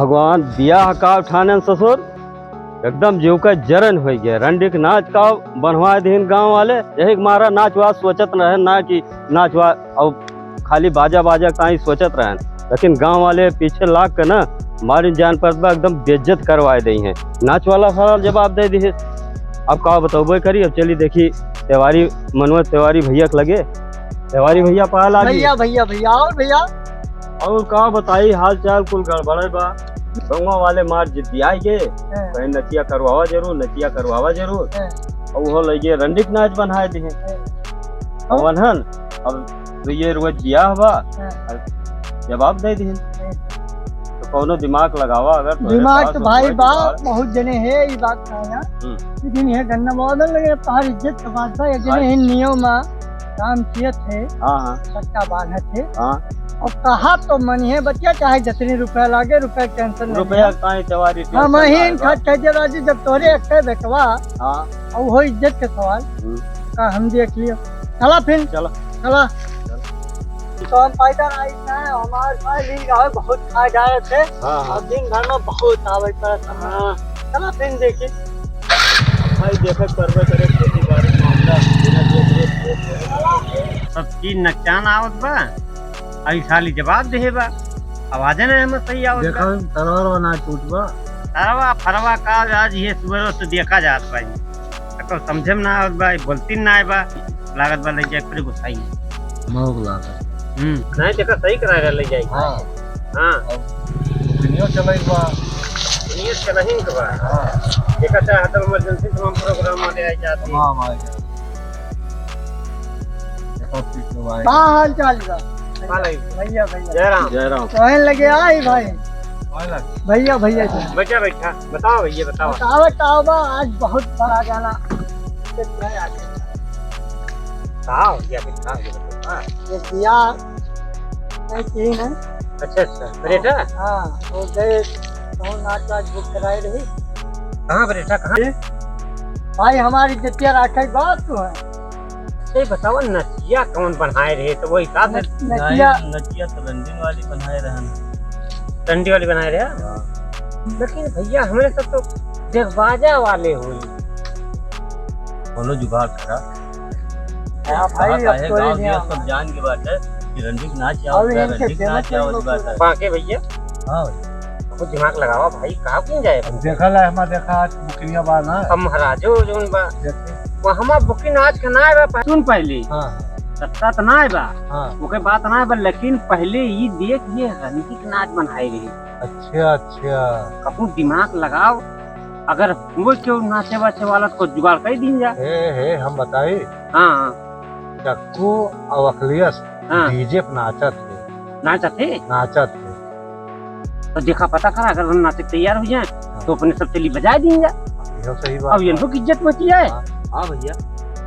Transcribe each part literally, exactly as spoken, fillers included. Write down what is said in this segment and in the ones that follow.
भगवान, बियाह का उठानन ससुर, एकदम जीव का जरन होइ गया। रंडी के नाच का बनवाए दिहिन गाँव वाले, यही के मारा नाच वाच सोचत रहे ना कि नाच वाच, अब खाली बाजा बाजा का ही सोचत रहे, लेकिन गाँव वाले पीछे लाग के ना मारी जान पड़त बा, एकदम बेइज्जत करवाए दे हैं। नाच वाला सारा जवाब दे दिहे। अब का बतौबे करी, अब चली देखी तिवारी, मनोज तिवारी भैया के लगे। तिवारी भैया पायल आ गई। भैया, भैया, भैया, और भैया? और का बताई, हाल चाल कुल गड़बड़े बा। गौवा वाले मार जिद्दियाई गए, हाँ। कहे नचिया करवावा जरूर, नचिया करवावा जरूर। हाँ। और वो लगे रंडी के नाच बनाए दिहे। हाँ। और वनहन, अब तो ये रोज जिया हवा, हाँ। जवाब दे दिहे। हाँ। तो कौनो दिमाग लगावा अगर तोरे दिमाग पास तो हो भाई कोई बा, जुगाड़। बहुत जने है, ई बात कहना। हम्म। लेकिन ये गन्ना मॉडल लगे, तोहार इज्जत के बात बा, ये जने भाई। है नियम आ। काम कियत है, हाँ, हाँ। सट्टा बान्हत है। हाँ। और कहा तो मनिहे बतिया, चाहे जितने रुपया लागे, रुपया के tension नहीं रुपया है। काहे तिवारी हम tension ही ना इन बा। खर्च कर दे राजू, जब तोरे एक बेटवा, हाँ। और वो इज्जत के सवाल, हम्म। का हम देख लियो। चला फिर। चला। चला। चला। तो हम पैदल आई ना, हमारे भाई भी रहे, बहुत खा जा रहे थे। हाँ, हाँ। और दिन भर में बहुत आवे पड़त है। हाँ। चला फिर देखी। भाई, देखे करबे करे खेती बाड़ी मामला, बिना देख रेख के। सब चीज नकसान आवत बा, अभी साली जवाब देहे बा, आवाजे ना हमें सही आवत बा। देखा, तरवा ना टूट बा। तरवा फरवा का आज ये सुबह से देखा जात बा, अकल समझे में ना आवत बा, बोलती ना आए बा, लागत बा ले जाए फिर गुस्साई। मौक लागत। हम्म। नहीं, देखा सही करा रहा ले जाए। हाँ। हाँ। अब दुनिया चलाई बा। दुनिया चलाई के बा। हाँ। देखा चाहे तो emergency तमाम program वाले आ जाते हैं। तमाम आ जाते। देखो ठीक है भाई। का हाल चाल बा? का लगी? भैया, भैया। जय राम। जय राम। कहन लगे आई भाई। कौन लग? भैया, भैया जी। बच्चा बैठा, बताओ भैया, बताओ। बताओ, बताओ बा, आज बहुत बड़ा गाना। का हो गया, का हो गया? हाँ। ये बियाह नहीं की है। अच्छा, अच्छा, बरेटा? हाँ, वो गए, कौन नाच वाच book कराए रही। कहाँ बरेटा, कहाँ? भाई, हमारी इज्जतिया राखे के बात तू है। अच्छा, ये बताओ, नचिया कौन बनाए रहे, तो वो हिसाब से नच-, नचिया। नहीं, नचिया तो रंडी वाली बनाए रहन। रंडी वाली बनाए रहे? हाँ। लेकिन भैया, हमरे सब तो देख बाजा वाले होई। बोलो, जुगाड़ करा। हाँ भाई, अब काहे तो गाँव ये दिया सब जान के बात है कि रंडी के नाच क्या अब होता है, इनके रंडी के नाच famous क्या लोग होता है। बाके भैया। हाँ भाई। अब दिमाग लगावा भाई, कहाँ किन जाए? अब देखा ला, हमार देखा आज बुकिंग बा ना। हम महाराजो जोन बा। देखो। वो हमार बुकिंग आज के ना आए बा, सुन पहले। हाँ, हाँ। सत्ता तो ना आए बा। हाँ। ओके बात ना आए बा, लेकिन पहले ये देख ये रंडी के नाच बनाए रही। अच्छा, अच्छा। कहूँ दिमाग लगाओ, अगर हुए केहू नाचे वाचे वाला तो जुगाड़ कर दीन जा। हे, हे, हम बताई। हाँ, हाँ। चक्कू और अखिलेश हाँ। DJ पे नाचत है। नाचत है? नाचत है। तो देखा पता करा, अगर हम नाचे तैयार हो जाए, हाँ। तो अपने सब चली बजाए दीन जा। यह सही बात अब है। इनको की इज्जत बची है। हाँ, हाँ भैया।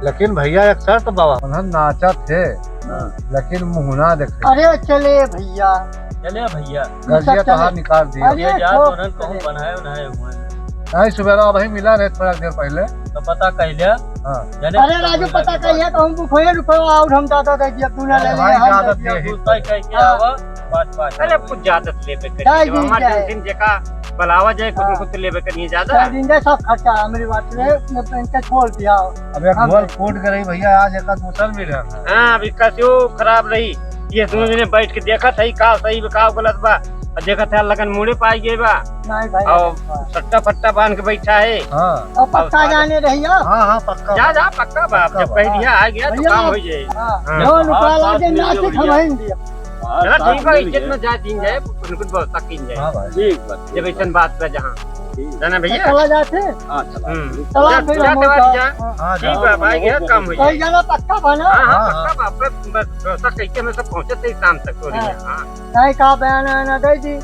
लेकिन भैया एक शर्त बाबा, उन्हें नाचत है, हाँ। लेकिन मुँह ना देखे। अरे चले भैया। चले भैया। गजिया शर्त तोहार है। निकाल दिया। अरे ये जा छोड़। तो उन्हें कहूँ बनाए उन्हें हुए। नहीं, सुबेरा अभी मिला रहे थोड़ा देर पहले। तो पता कह लिया। हाँ। जाने अरे तो राजू, कोई पता लगे कहिए बात। तो हम बुखोए रुपये और हम दादा दे दिया, तू ना अरे ले भाई, लिया, हम ज्यादा दे दिया। दे ही। तू सही कह के हाँ। आवा, बात, बात। अरे कुछ ज्यादा लेबे कर, जय जब जी, हमारे जय। दिन जेका बुलावा जाए, कुछ हाँ। कुछ लेबे करिए ज्यादा। जय जी, जय सब खर्चा हमारी बात में, इनका छोड़ दिया। अब एक हम गोल फूट के रही भैया, आज एक दूसर भी रहना। हाँ, अभी कसियो खराब रही। ये दोनों जने बैठ के देखत है, का सही बा, का गलत बा। और देखत है, लगन मुड़े पाई गए बा। नहीं भाई, और नहीं। सट्टा फट्टा बांध के बैठा है। हाँ। और पक्का और जाने रहिया। हाँ, हाँ, पक्का जा, बा। जा, पक्का बा। पक्का जब बा। कह दिया, आ गया तो भैया, काम हो जाए। हाँ। हाँ। जो लुका लागे, ना भैया। दिखा भाई। हाँ, चला, साथ ठीक बा, में भी इज्जत है। में जा, दीन जाए, कुछ, कुछ व्यवस्था कीन जाए। हाँ भाई। ठीक बा, ठीक जब बा। ऐसन बात बा जहाँ। ठीक। जाना भैया? चला जाते? हाँ, चला। हम्म। चला जा, फिर जा, हम जा, लोग जा। हाँ। हाँ, ठीक जा। बा, भाई, यह काम हो कई जाए। जना पक्का बा ना? हाँ, हाँ, हाँ, पक्का हाँ। बा। बस, बस व्यवस्था कइके हम सब पहुँचत ही शाम तक हो रही है। हाँ। हाँ। नहीं, का बयाना, वयाना दे दी?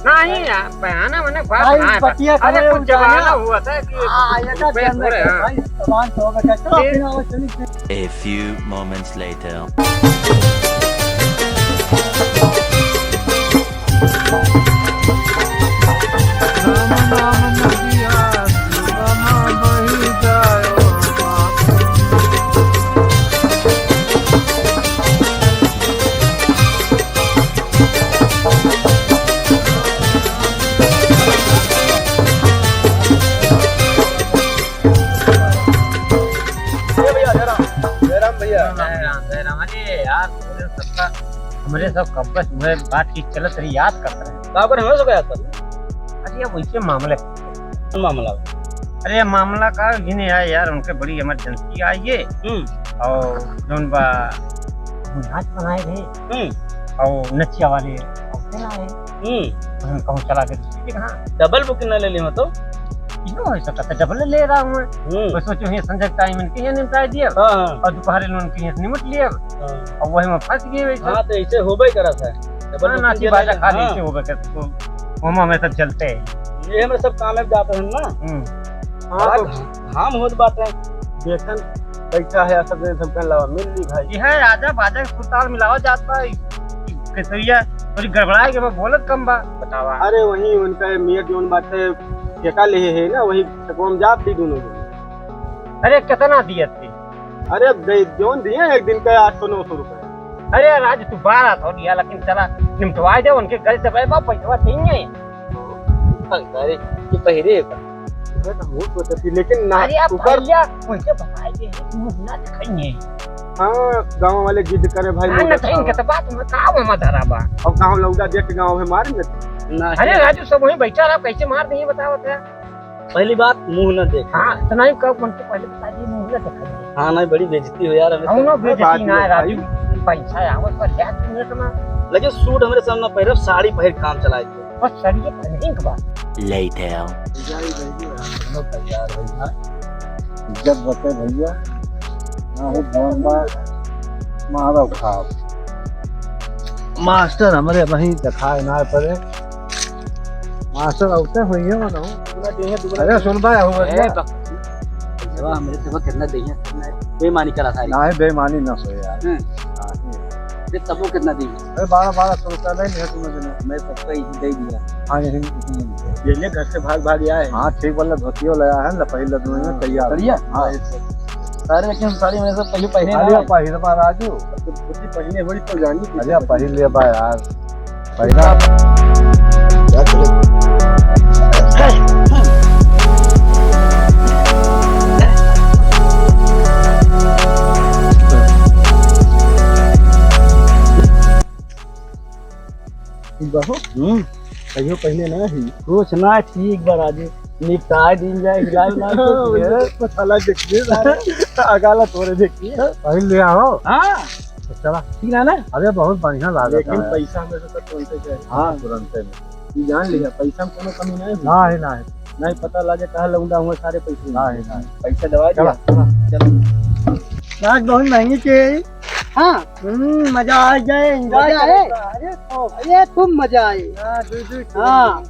नहीं यार, बयाना, मैंने बात भाई, ना है, बतिया अरे, करे कुछ उठाया। जमाना हुआ था कि हाँ, ये तो रुपए जन्म थोड़े, है, हाँ। भाई, जबान तो हो गया। चलो, फिर फिर आओ, चलिए। A few moments later. हमरे सब कब्बस वह बातचीत चलत रही, याद करत रहे। का करे, हमरे सब याद कर। अरे, अब वैसे मामला। कौन मामला? अरे, मामला का, इन्हें आया यार, उनके बड़ी emergency आई है। हम्म। और जौन बा, नाच बनाए रहे। हम्म। और नचिया वाले, और चला है। हम्म। हम कहूँ चला के दूसरी जगह। Double booking ना ले ली हो तो? इहो हो सकता है, double ले रहा हूँ मैं। हम्म। बस सोचो, ये संध्या के time इनके यहाँ निपटा दिया। हाँ, हाँ। और दोपहर में उनके यहाँ से निपट लिया। हाँ। और वही में फंस गए वैसे। हाँ, तो ऐसे होबे करा था। Double हाँ, booking नाची के बाजा ले, खाली हाँ। ऐसे होबे करता, तो वो हमें सब चलते हैं। ये हमारे सब काम में जाते हैं ना। हम्म। हाँ, बड़ा तो घाम होत बाटे। देखन बैठा है, सब दिन सबके अलावा मिल ली भाई। ये है, आजा बाजा के सुरताल मिलावा जाता है। केसरिया थोड़ी गड़बड़ाए के बा, बोलत कम बा। बतावा। अरे वही उनका ये मियाँ जोन बाटे ठेका ले है ना, वही ठेकवा में जात थी दोनों जने। अरे कितना दिए थे? अरे दे, जोन दिए एक दिन का आठ सौ नौ सौ रुपये। अरे राजू तू बारह सौ दिया, लेकिन चला निमटवाए दे, उनके गल दबाए बा, पैसा देंगे। अरे, ये पहिरे का? मैं तो बहुत सोचत थी, लेकिन ना, अरे, आप ऊपर भैया, उनके बताए दे, तू ना दिखाइए। हाँ, गाँव वाले जिद करे भाई, हाँ, मोटा ना कहीं खावा। के तो बात में का वो मत धरा बा। और गाँव लौटा देख के गाँव में मारेंगे। ना, अरे, ना। राजू, सब वहीं बैठा रहा, कैसे मार देंगे, बताओ, बताओ। पहली बात, मुँह ना देख। हाँ, इतना ही कब उनके पहले बता दिए, मुँह ना दिखाइए। हाँ, नहीं, बड़ी बेइज्जती हो यार, हमें हाँ, तो ना, बेइज्जती बात ना है, है भाई। राजू, पैसा आवत पर ध्यान नहीं रखना। लेकिन सूट हमरे सामने पहिरब, साड़ी पहिर काम चलाए थे। बस सड़िए पहने के बाद। Later। जाई भैया, हम लोग तैयार हो ना। इज्जत बचे भैया, ना हो जौन बा, मारो खाओ। मास्टर हमरे वहीं दिखाए ना पड़े। मास्टर औते होइए ना हो। अरे सुन बा, हो ए, भैया। बक-, पैसवा हमरे से कितना देइए, कितना बेईमानी करा सारी। ना है, बेईमानी ना हो यार। हम्म। हाँ, ये। अरे तबो कितना देइए? अरे बारह, बारह सौ रुपया ले लिया तुमने दिन में। मैं सबका यही दे दिया। हाँ, यही, यही। ये ले घर से भाग, भाग आया है। हाँ, ठीक वाला धोतियो लाया है, लपही लदुए में हाँ, तैयार। बढ़िया? हाँ, ये सब। सारे लेकिन साड़ी मैंने सब पहले पहने अरे ना है। पहिर बा राजू। तो धोती पहने बड़ी तो जानी थी। अरे पहिर ले बा यार। पहिरा। क्या चले? ठीक बा हो? हम्म। कहियो पहले ना ही। कुछ ना, ठीक बा राजू। निपटाए दिन जाए, हिलाए ना हाँ, कुछ। वही तो साला देखिए सारे। अगाला तोरे देखिए। पहले ले आओ। हाँ। तो चला। ठीक ना, ना? अरे बहुत बढ़िया लागत लेकिन है। पैसा में से तो तुरंते जाए। हाँ, तुरंते में। ये जान लिया, पैसा में कोनो कमी नहीं हुई। नहीं, नहीं। नहीं पता लगे कहाँ लौंडा हुआ सारे पैसे। नहीं, नहीं। पैसा दबा चला, दिया। चला। चलो। आज बहुत महंगी चीज। हाँ। हम्म, मजा आ जाए, enjoy मजा आए। करेगा। अरे, खूब। अरे, खूब मजा आए। हाँ, दू, दू, हाँ।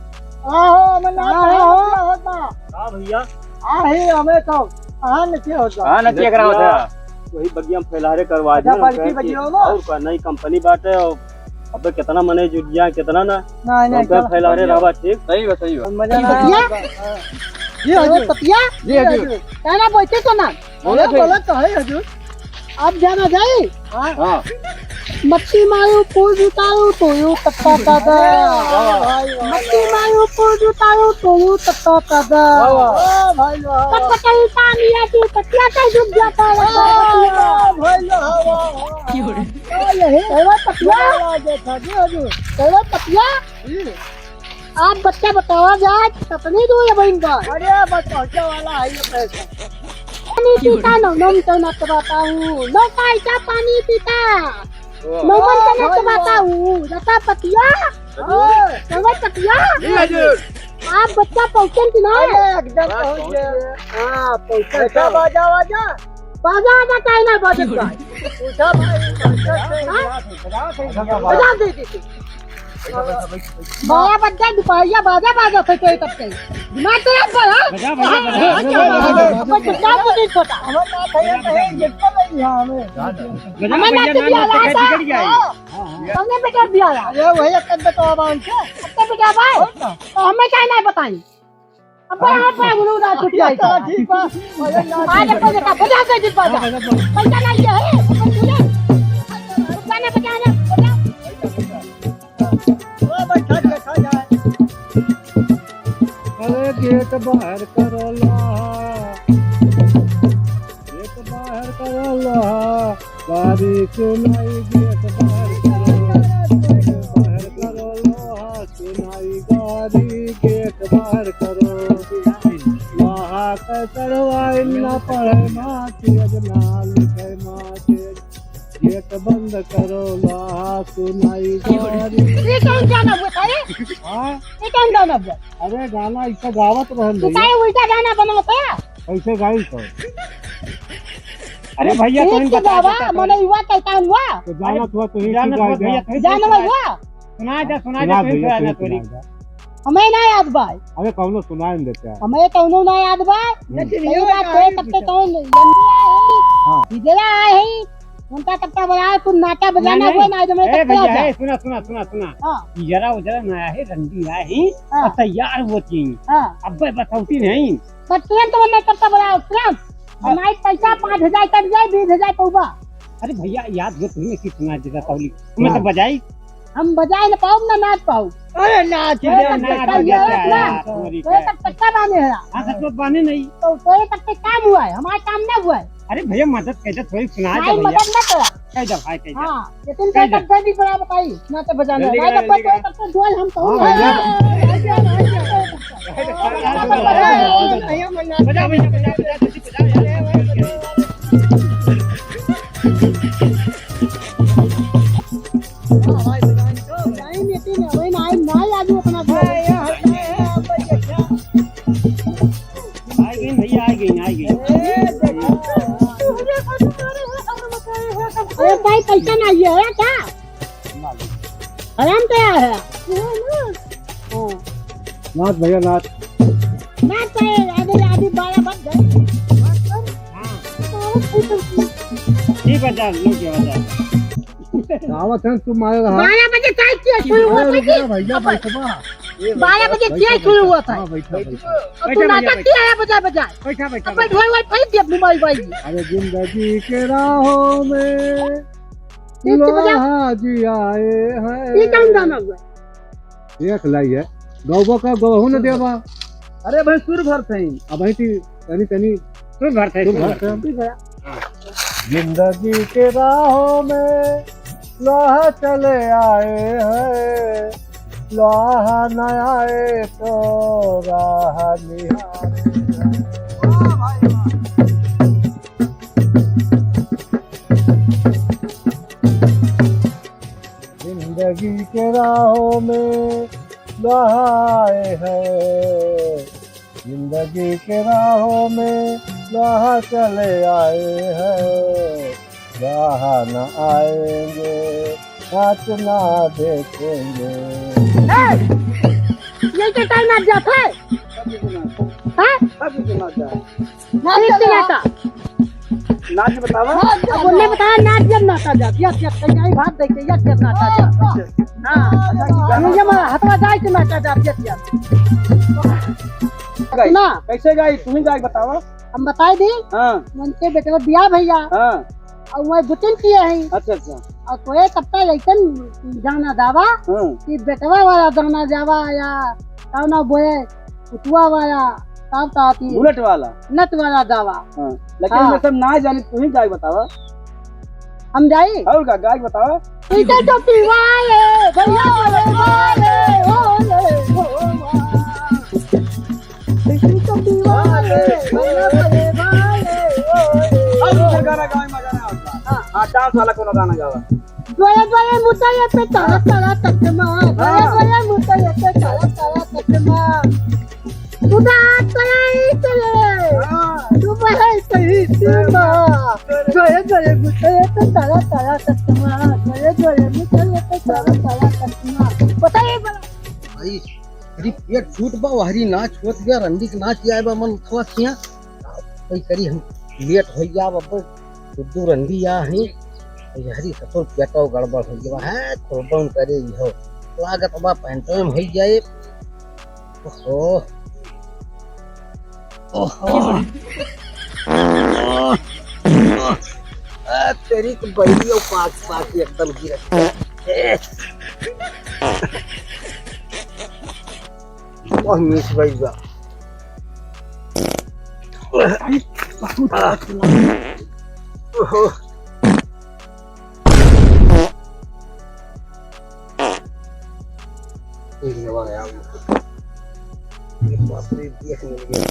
आहो, हमें ना हाँ, खाया हाँ। होता। हाँ भैया। आ ही हमें तो। हाँ, नचिया होता। हाँ, नचिया करा होता। वही बगिया में फैलारे करवा अच्छा, दिया, बल्कि कहे कि बगिया में। और का नई कंपनी बाटे और अबे कितना मने जुट गया, कितना ना। नहीं, नहीं, कंपनी चलो। फैलारे रहबा, ठीक? सही बा, सही बा। मजा ना बतिया? आया। हाँ। ये हजूर। बतिया? जी हजूर। कहना बोलते तो ना। बोलो अरे, फिर। बोलो तो है हजूर। अब जाना जाए? हाँ। हाँ। मच्छी मारू, पूज उतारू, तो यू तत्ता तत्ता। वाह, वाह, वाह। मच्छी मारू, पूज उतारू, तो यू तत्ता तत्ता। वाह, वाह। वाह, भाई, वाह, वाह। कटकटई पानी आती, कटिया का जुग जाता है। वाह, भाई, वाह, वाह, वाह। का यही? कैला पतिया? वाह, वाह, देखा, जी हजूर। कैला पतिया? हम्म। आप बच्चा बतावा जाए, कितनी दूर है बहन का? अरे, बस पहुंचे वाला है ये पैसा। पानी पीता, नौ, नौ मीटर ना चबाता हूँ। नौ का ऐसा पानी पीता। वाह। नौ मन का ना वाह, चबाता वाह। हूँ। रता पतिया? हाँ। रता पतिया? जी, हजूर। आप बच्चा पहुंचे कि ना? अरे, एकदम वाह, पहुंच पहुंच गए। गए। हाँ, पहुंचे। अच्छा, बाजा, बाजा। बाजा आजा काहे ना बाजत बा? उठा भाई, बाजा से हाँ? बाजा दे दे। बाजा बज जाए, दुपहरिया बाजा बाजा थे तेरे तब से। दिमाग तो यार पर, हाँ? बजा, बजा, बजा, हाँ, बजा, क्या बजा, बात है? बजा, बजा। कोई चुपचाप तो नहीं छोटा। हमारे नाथ भैया कहे, गिफ्ट नहीं दिया हमें। हमारे नाथ भैया दिया, नाथ लाया था। बिगड़ गया है। हाँ, हाँ। तुमने बेटा दिया यार। अरे वही एक तो बांध के। अब तो बेटा भाई, और क्या? तो हमें क्या नहीं बताई? अब बड़ा हाथ में गुरु उदास छूट जाए। चलो, ठीक बा। अरे, ना, आज ठीक बा। पैसा का बजा दे, जिस बजा। पैसा नहीं है, अपन बोले। रुपया ना बचा ना, बजा। ओ, बैठा, बैठा जाए। अरे, गेट बाहर करो ला। गेट बाहर करो ला। बारिश नहीं, गेट बाहर करो। चढ़वाई ना पढ़े मास्टर, ना लिखे मास्टर, गेट बंद करो, ला सुनाई गारी। ये कौन गाना हुआ था रे? हाँ? ये कौन गाना हुआ? अरे गाना इसका गावत रहन तू भैया। काहे उल्टा गाना बनाता है? कैसे गाई तो? अरे भैया, ठीक तोहिन से बता गावा, देता तो। मने युवा चलता हुआ। तो जानत हुआ तो ही जानत हुआ गाई भैया, जा। तोहिन जानत सुनाई हुआ। सुना जा, सुना सुना जा, तोहिन भैया, सुना तोहिन जा, तोहिन। सुना जा। हमें ना याद बा। अरे कौनो सुनाई न देता। हमें कौनो ना याद बा। हम्म। लेकिन सही ये बात गाना है, तब तक कौन लंबी आए हैं, हाँ। इधर आए हैं। उनका तब तक बजाओ, तू नाचा बजाना नहीं, हुआ नहीं। ना, जो मैं ए तब भैया, बजा। ए, सुना, सुना, सुना, सुना। हाँ। इजरा उजरा ना है, रंडी आए हैं, हाँ। और तैयार होती हैं। हाँ। अब बताओती नहीं। बस तुरंत वो नहीं करता बड़ा तुरंत। हाँ। हमारे पैसा पाँच हजार कट जाए, बीस हजार पौबा। अरे भैया, याद हो तुम्हें कि सुना देता तौली। तुम्हें हाँ। तो बजाई। हम बजाए न पाउब, ना नाच पाउब। अरे नाच अरे ले, तब नाच तक ले, ये नाच ना। ले। अरे तब तक क्या बाने है? हाँ, सच में बाने नहीं। तो, तो ये तब तक काम हुआ है, हमारा काम ना हुआ है। अरे भैया, मदद कैसे थोड़ी सुना दे भाई, भैया। मदद ना करा। कह दे भाई, कह दे। हाँ, लेकिन कह दे। तब जल्दी बड़ा बताई, ना तो बजाना। जल्दी भाई, करा, तब जल्दी तो करा। तब तो डोल हम तो हाँ, भैया। बजा, भैया, बजा, बजा, जल्दी बजा, यार। हाँ, भाई, बजाई तो। बजाई लेकिन अबे ना, ना याद उतना। आ गई भैया, आ गई, आ गई। अरे भाई, पैसा नहीं है क्या? हराम क्या है? हाँ। नाच भैया, नाच। नाच है, अभी, अभी बारह बज गए। हाँ। ठीक है, जा, लग गया, जा। गावत है, तू मारे रहा। बारह बजे चाय किया शुरू हुआ अरे, था रुक जा जी। भैया, बैठबा। बारह बजे बैठा, किया शुरू बैठा। हुआ था। हाँ, बैठा, बैठा। और तू बैठा भैया, नाटक बैठा। किया है बजाय बजाय। बैठा, बैठा, अब बैठा। ढोल वाल फेंक दिया अपनी माई बाई। अरे जिंदगी के राहों में ठीक से बजा। लोहा जी आए हैं। ये कौन गाना हुआ? एक लाई है। गौबो का गौहू न देवा। अरे भाई सुर भर थे। अब भाई ती तनी, तनी सुर भर थे, सुर सुर भर भर थे। थे। जिंदगी के राहों में लोहा चले आए हैं, लोहा न आए तो राह निहारे हैं। जिंदगी के राहों में लोहा आए हैं, जिंदगी के राहों में लोहा चले आए हैं, लोहा न आएंगे, नाच ना देखेंगे। ए, ये के टाइम नाच जात है? हाँ? नाच ठीक से नाचा। नाच बतावा। अब उन्हें बताया, नाच जब नाचा जात, यस, यस, कहीं आई भाग देखे, यस, यस, नाचा जात। हाँ। ये, ये हमारा हथवा जाए के नाचा जात, यस, यस। गाई? ना। कैसे गाई? तुम्ही गाई बतावा। हम बताई दी। हाँ। उनके बेटे को दिया भैया। हाँ। और वह बुकिंग किए हैं। अच्छा, अच्छा। और कोई कब तक ऐसन जाना जावा हाँ। कि बेटवा वाला जाना जावा या कौन बोए उतवा वाला, तब तो आती। बुलेट वाला। नट वाला दावा। हाँ, लेकिन हाँ। हमें सब ना जाने, तू ही गाय बतावा। हम जाई? और का गाय बतावा? पीछे टोपी वाले, भैया वाले, वाले, ओ ले, ओ वाह। पीछे टोपी वाले, भैया वाले, वाले, ओ ले, और ओ दूसरा गाना गावे, मजा ना आता। हाँ। हाँ, डांस वाला कोनो गाना गावा। जोया जोया मुतैया पे तारा तारा चश्मा, जोया हाँ। जोया मुतैया पे तारा तारा चश्मा। तू बात करे ही चले, हाँ। तू बहे सही सीमा। जोया जोया मुतैया पे तारा तारा चश्मा, जोया जोया मुतैया पे तारा तारा चश्मा। बताइए बड़ा। भाई, हरी पेट फूट बा, हरी नाच होत गया, रंडी के नाच आए बा, मन खवा किया। भाई करी हम लेट हो गया, अब दू रंडी आ हैं, यहरी ससुर पेटो गड़बड़ हो गया है, थोड़ा करे हो, लागत बा पैंटो में हो जाए। ओहो, ओहो, आ, तेरी तो बड़ी हो, पाक, पाक एकदम गिर। बहुत मिस भइल बा। ओहो। एक जवान आया। एक बाप रे, देख मिल गया।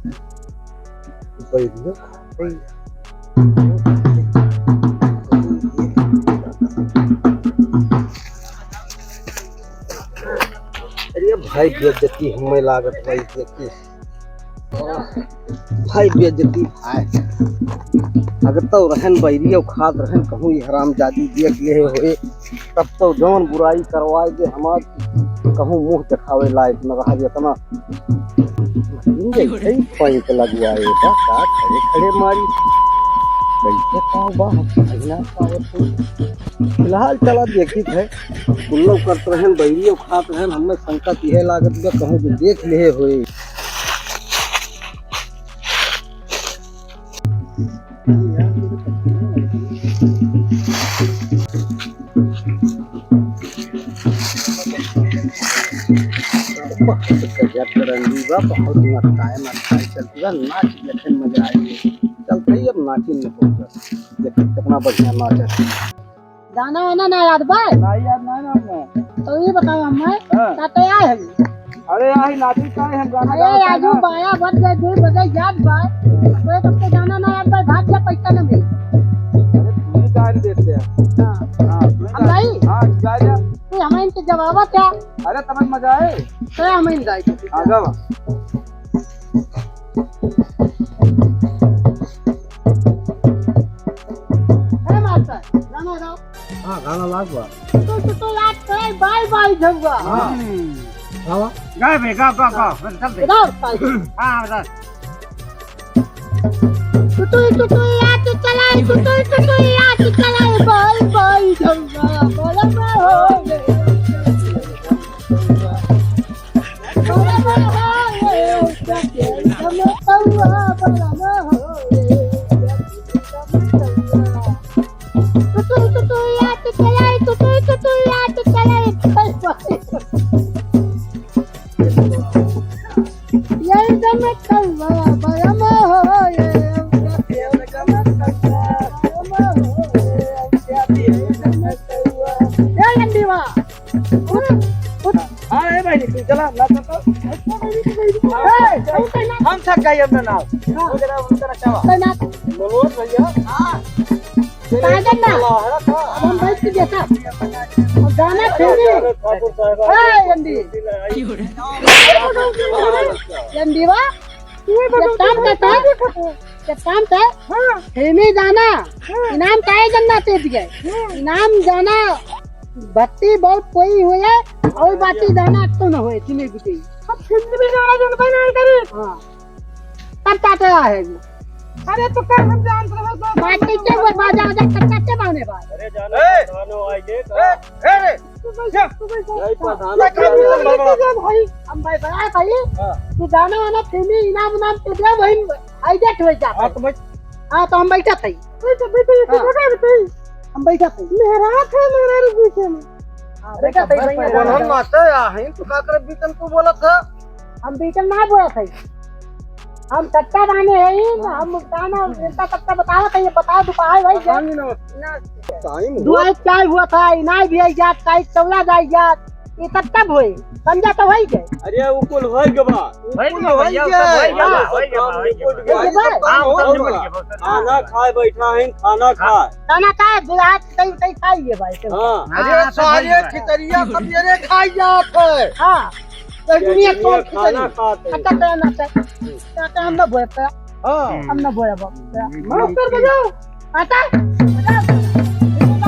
बैरियो। अरे भाई, बेइज्जती हमें लागत भाई, देखी। भाई, बेइज्जती भाई। अगर तो रहन बैरी औकात रहन, कहूँ ये हरामजादी देख ले होए, तब तो जौन बुराई करवाए दे हमार, कहूँ मुँह देखावे लायक न रहा। इतना यही पैक लगवाए बा, का खड़े खड़े मारी। कैसे का बा, हम समझ ना पावत हई। फिलहाल चला देखित है, कुल्लो करत रहन, बैरियो खात रहन, हमें शंका तिहे लागत बा, कहूँ जो देख ले होए। बहुत गजब के रंडी बा, बहुत मटकाए मटकाए चलती बा, नाच देखे में मजा आई। चलते ही अब नाचिन में पहुंचल, देखिए कितना बढ़िया नाच है। गाना वाना ना याद बा? ना याद ना ना हमें। तो ये बताओ हमें, हाँ। का तो आए हम? अरे, आही नाची का है, हम गाना अरे, गावत है आजू ना। बारह बज गए, दो बजे याद बा। तो ये सबके गाना ना याद बा, भाग जा, पैसा ना मिले। अरे, तू ही गान देते हैं। हाँ। हाँ, तू ही हम गान। गाई? हाँ, तू गा जा। तू हमें इनके जवाब क्या? अरे, तब मजा आए। तो हमें इन गाई। आगा बा। ए मास्टर, गाना गाओ। हाँ, गाना लाग बा। तो, तो, तो याद करे, बाय बाय झउआ। हाँ। गावा। गा बे, गा, गा, गा। चल दे। गाओ, ताई। हाँ, बता। टुटुई, टुटुई, याद चलाई, टुटुई, टुटुई, याद चलाई, बाय बाय झउआ, बोलो ना हो। ए, लंडीवा। उठ, उठ। हाँ, ए बहिनी, तू चला, ना तो, तो। ए, उठ ना। हम थक गए, हम ना। हाँ। वो जरा उनका नचावा। तो ना। मनोज भैया। हाँ। साजन ना। चला, है ना? अब हम बैठ के देखा। अब गाना फिर भी। ठाकुर साहब। ए, लंडी। लंडीवा। ये काम करता है, ये काम करता है। हाँ। फिल्मी गाना, हाँ। इनाम काहे जन्ना दे दिए? हाँ। इनाम गाना भक्ति बहुत कोई हुए, और बाकी गाना तो न हुए, जिन्हें भी चाहिए। हम फिल्मी गाना जौन बना करे। हाँ। तब का तो है ये। अरे तो कर हम जान रहे हो, तो बाकी के वो बाजा, बाजा, कच्चा के बाने बाज। अरे जानो, ए! जानो, आइए, ए! ए रे! तू बैठ, जा। तू बैठ। यही प्रधान बैठ, है। बैठ, बैठ, बैठ, भाई। हम भाई, बड़ा भाई। हाँ। तू गाना वाना फिल्मी इनाम उनाम तो दे भाई, आइडिया तो जा हाँ, भाई। तो बैठ। हाँ, तो हम बैठा था। बैठ, बैठ, बैठ, हाँ। बैठ, बैठ। हम बैठा था। मेहरारू थे, मेहरारू के बीच में। हाँ, अरे, बैठा था, कब्बे भाई, पर हाँ। बोलम ना तो, या है, तू का करे बीचन तू बोलत है? हम बीचन ना बोलत है। हम सट्टा बाने है, हम गाना, इतना सट्टा बतावत है, ये बताओ, तू कहाँ है भाई, जा। बताओ ना। ना। टाइम दो हुआ। एक चाय हुआ था, इनाय भी आई जात, काई चौला जाई जात, ये सब कब होई? समझा तो होई गए। अरे, वो कुल होई गवा। होई गवा, भैया, वो सब होई गवा, होई गवा, होई गवा। ये सब काम हाँ, होई गवा। खाना खाए बैठा है, खाना खाए। खाना खाए, बुढ़ा कहीं, कहीं खाइए भाई, चलो। हाँ। अरे, हाँ, सब सारे होई गवा। खिचड़िया सब ये रे खाई जात है। हाँ। तो दुनिया ये कौन खाना खिचड़ी? खाते हैं। अच्छा, तो ना, तो, तो, तो हम ना बोलते हैं। हाँ। हम ना बोले बाप। मास्टर बजाओ। आता? बजाओ। बजाओ, बजाओ।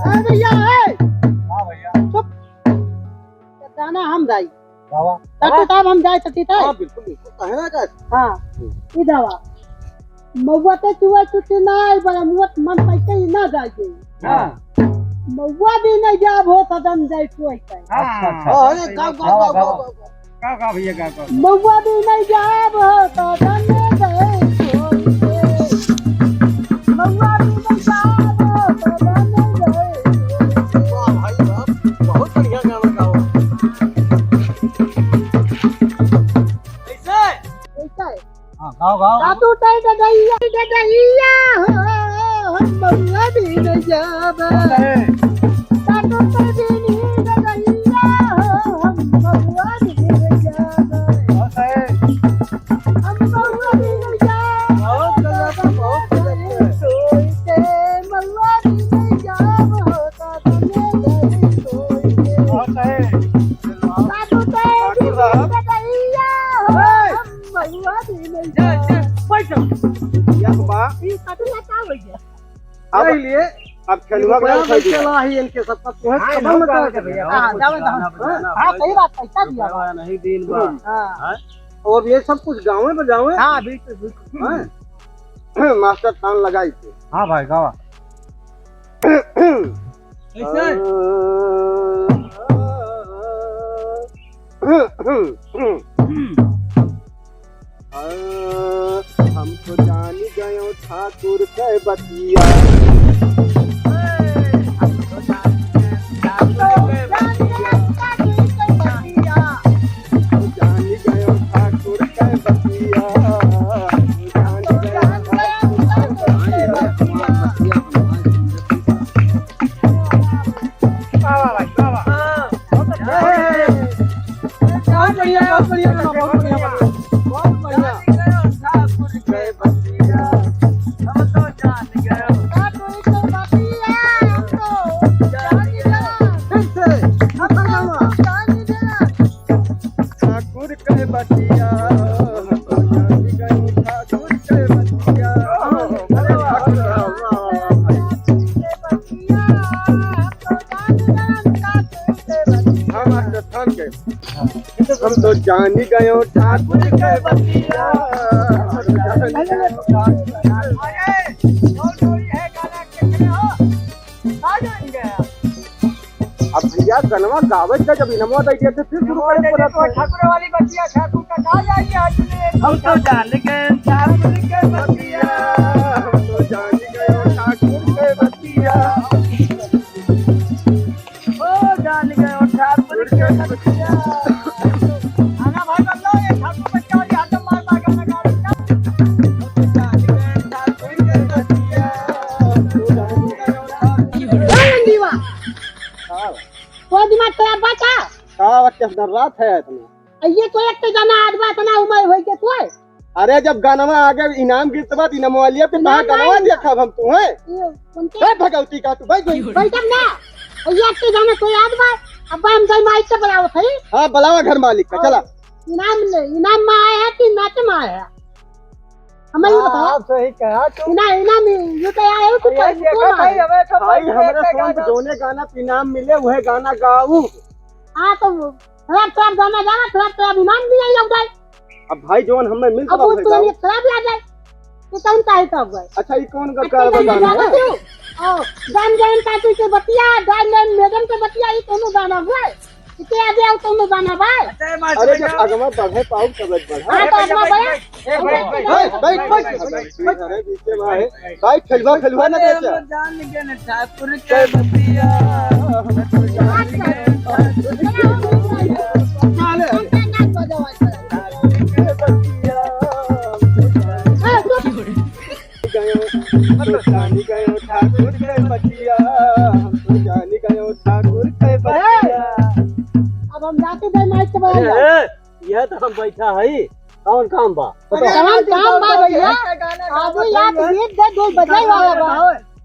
ए भैया, ए! हाँ भैया। चुप। गाना हम गाई। गावा। सती साहब हम गाई, सती साहब। हाँ, बिल्कुल, बिल्कुल। काहे ना गाई? हाँ। हम्म। ई गावा। महुआ ते चुआ चुटी ना आई, बड़ा मुआ मन पैसे ही ना जाए। हाँ। महुआ भी नहीं जाब हो, सदन जाए कोई कहे। हाँ। अच्छा, अच्छा। हाँ, अरे, गाओ, गाओ, गाओ, गाओ, गाओ, गाओ। गाओ, गाओ भैया, गाओ, गाओ। महुआ भी नहीं जाब हो, सदन जाए कोई कहे। महुआ साधु तै डडैया, डडैया हो, हम महुआ बीने जाब। साधु तै बीनी डडैया हो, हम महुआ बीने जाब। हम महुआ बीने जाब। बहुत गजब, बहुत गजब। सोई के महुआ बीने जाब हो, साधु तै बीनी डडैया हो, हम महुआ बीने जाब। बैठ जाओ। या तो बा। ई कटुआ का हो गया? अब यही लिए अब खेलवा इनको बड़ा बड़ा खेल खेला है इनके सब, तब तुम्हें हाँ, खत्म इनको मत क्या कर। कर भैया? हाँ, जाओ, जाओ। हाँ, सही बात, पैसा दिया बा। नहीं दिन बा। हम्म। हाँ। हाँ? और ये सब कुछ गावे बजावे। हाँ, बिल्कुल, बिल्कुल। हाँ? मास्टर तान लगाई थे। हाँ भाई, गावा। कैसे? हम तो जानी गयो ठाकुर के बतिया। जानी गयो ठाकुर के बतिया। जानी गयो ठाकुर के बतिया। वाह, वाह भाई, वाह, वाह। हाँ। बहुत बढ़िया, बहुत बढ़िया, बहुत बढ़िया, बहुत बढ़िया। फिर से, खत्म गाना। ठाकुर के बतिया, ठाकुर के बतिया। अरे वाह, वाह, वाह, वाह। हाँ, मास्टर, थाम के। हम तो जानी गयो ठाकुर के बतिया। अरे, बहुत जोड़ी है गाना, कितने हो? आ जाएंगे। अब भैया, गनवा गावे के जब इनमवा दे दिया, तो फिर शुरू करे पड़त है। ठाकुर वाली बतिया, ठाकुर का कहा जाएगी आज? हम तो जान गए ठाकुर के बतिया, हम तो जान गए ठाकुर के बतिया। ओ जान गए ठाकुर के बतिया। आना भाई, बदलो, ये ठाकुर बतिया वाली आदम मार मार गाना गा रही है। हम तो जान गए ठाकुर के बतिया, हम तो जान गए ठाकुर के बतिया। हाँ। कोई दिमाग खराब बा का? का बच्चा, इतना रात है इतना? आ ये तो एक तो गाना आठ बा, इतना उम्र होई के तू है? अरे जब गानवा आगे इनाम गिरत बा, त इनाम वालिया पे इनाम कहाँ गानवा नहीं। देखब हम तू है? ये कौन के? ए भगवती का तू बैठ गई। बैठब ना। आ ये एक तो गाना तो याद बा, अब हम जाई माइक से बुलावत है। हाँ, बुलावा घर मालिक का, चला। इनाम ले, इनाम में आया है कि नाच में आया है? हमें ये हाँ, बताओ। आप सही कहा तू। ना, इनाम ये तो आया है कि अरे, कोई ये कौन देखा आया? भाई, हमें तो भाई, हमारे सोच गाना। जोने गाना पे इनाम मिले, वह गाना गाऊ। हाँ, तो खराब, खराब गाना गावा, खराब, खराब इनाम भी नहीं लग जाए। अब भाई, जौन हमें मिल अब वो तो खराब लग जाए, तो कौन सा है तब भाई? अच्छा, ये कौन गा-, अच्छा, गाना गाना है? गाना क्यों? ओ, जान जान का तू के बतिया, जान जान मैडम के बतिया, ये दोनों गाना हुआ है। इते आगे आओ, तुम गाना बा। अरे, जब अगवा बढ़े, पाऊ तब बढ़ा। हाँ, तो अगवा बढ़े। ए, बैठ, बैठ, बैठ, बैठ, बैठ, बैठ। अरे, बीचे में है। भाई, खेलवा, खेलवा ना बेचा। जान के न ठाकुर के बतिया। हाँ, ले। हाँ, चुप। गयो, हम तो जानी गयो ठाकुर के बतिया, हम तो जानी गयो ठाकुर के बतिया। अब हम जाते भाई माइक के बगल में। ए, यह तो हम बैठा है, कौन काम बा? अरे, कौन काम बा भैया? आज यार गीत दे, दो बजाई वाला बा।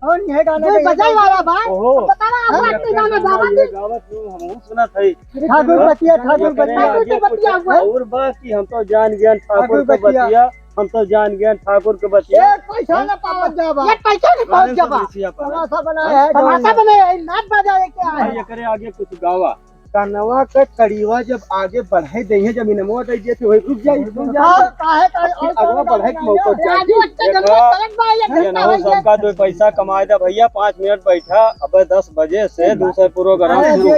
और यह गाना दो बजाई वाला बा। ओहो। पता ना, आप रात में गाना गावा दे। गावत हूँ, हम सुनत है। ठाकुर बतिया, ठाकुर बतिया। ठाकुर के बतिया हुआ। और बा कि हम तो जान गए ठाकुर के बतिया। हम तो जान गए ठाकुर के बतिया। एक पैसा ना पावत जाबा। एक पैसा ना पावत जाबा। तमाशा बनाया है, तमाशा बनाया है, नाच बजाए के आए हैं। एकरे आगे कुछ गावा। कनवा के कड़ीवा जब आगे बढ़े देहे, जब इनमवा दे दिए थे, वही रुक जाई, रुक जाई। हाँ, काहे, काहे, अगवा बढ़े के मौका चाहिए। राजू, अच्छा जब तक बा, ये घंटा हो गया। सबका दो पैसा कमाए दे भैया, पाँच मिनट बैठा, अबे दस बजे से दूसरा प्रोग्राम शुरू।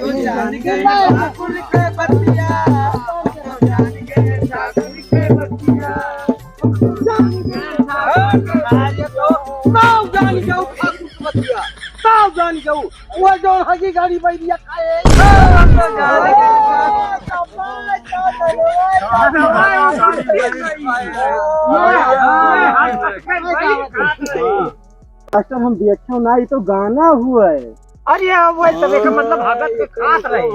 मास्टर, हम देखे ना, ई तो गाना हुआ है। अरे, अब वो तबे के मतलब हगत के खात रही।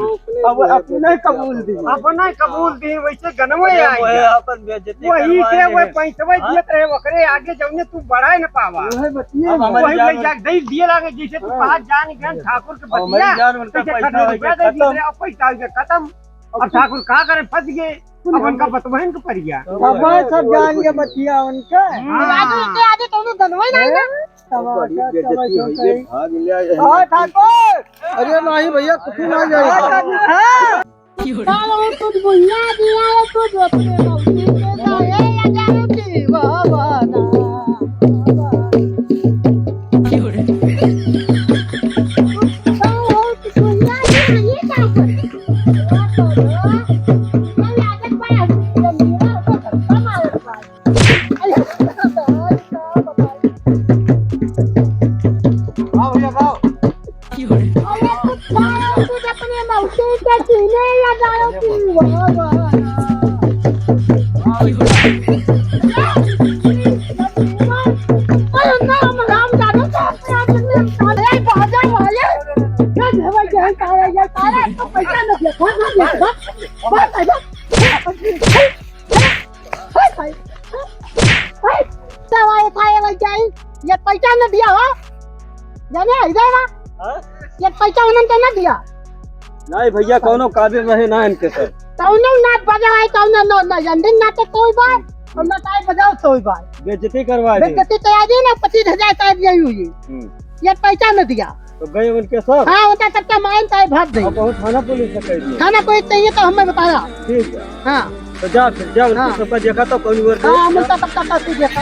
अब अपने कबूल दी। अपने कबूल दी, वैसे गनवे आई है। अपन बेइज्जती वही करवाए के वो हैं। पैसवे हाँ? दियत रहे, ओकरे आगे जौने तू बढ़ाए न पावा। वही बतिये अब है। हमारी वही जान वही उन- जाके दे दिए लागे, जैसे तू हाँ। कहा जान गन ठाकुर के अब हमारी बतिया, जान उनका जैसे पैसा खत्म हो गया, रुपया दे खत्म। दिए रहे, अब पैसा हो गया खत्म। अब ठाकुर का करे, फंस गए। अब उनका बतबहन के परिया। अब सब जान के बतिया उनका। हाँ। आज उनके आगे कौनो गनवे नहीं ना। हैं? तमाशा, बड़ी बेइज्जती तमाशा हुई, करी। भाग लिया ये। हाँ, ठाकुर। अरे नहीं भैया, कुछ ना जाए। हाँ। सालो, तू बुढ़िया दिया है, तू जो अपने मौसी के जाए, या जानो की बाबा ना। सालो, तू बुढ़िया दिया है, ये क्या कर? हाँ भैया, गाओ। अरे तू गाओ, तू अपने मौसी के सीने या गाओ तू। वाह, वाह, वाह। अरे ना, हम राम जानो तो अपने आप में साले बाजा वाले। ये देवा, ये साले, ये साले, तो पैसा न दे, ना दे, बस, बस, बस। हाय, हाय। हाय, दवाई खाए लग जाई। ये पैसा न दिया हो। जाने, इधर ना। हाँ? ये पैसा उन्होंने तो न दिया। नहीं भैया, कौनो काबिल रहे ना इनके सर। कौनो ना बजाए, कौनो ना, ना जंडिन ना तो कोई बात, और ना ताई बजाओ कोई बात। बेइज्जती करवा दे। बेइज्जती करा दी ना, पच्चीस हजार साहब यही हुई। हम्म। ये पैसा न दिया। तो गए उनके सब? हाँ, उनका सबका माइन ताई भर दे। अब बहुत थाना पुलिस से कह दिया। थाना पुलिस चाहिए तो हमें बताया। ठीक है। हाँ। तो जा फिर, जा उनके हाँ। सबका देखा तो कौन ओर हाँ, गए? हम उनका सबका कैसे देखा।